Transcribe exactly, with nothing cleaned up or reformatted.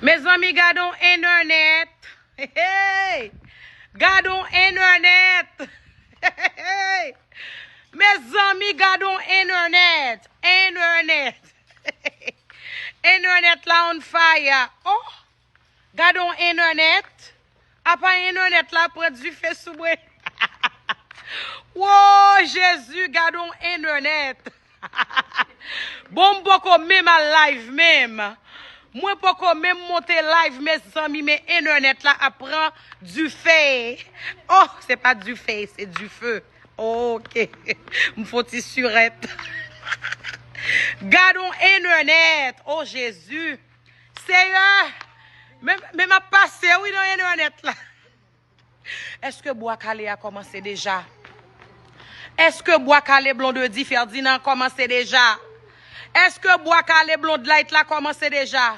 Mezanmi, gade yon entènèt. Hey, hey. Gade yon entènèt. Hey, hey. Mezanmi, gade yon entènèt. Entènèt. Entènèt la on fire. Oh, gade yon entènèt. Apa entènèt la pran dife sou mwen. Wo, Jezi, gade yon entènèt. Bon, m poko menm al live menm. Mwen poko menm monte live, mezanmi, men entènèt la ap pran dife. Oh, se pa dife, se dife. Ok. M fon ti sirèt. Gade yon entènèt. Oh, Jezi. Seyè. Men, men m ap pase, wi, nan entènèt la. Èske bwa kale a kòmanse deja? Èske bwa kale Blondedy Ferdinand kòmanse deja? Èske bwa kale Blonde Light la kòmanse deja?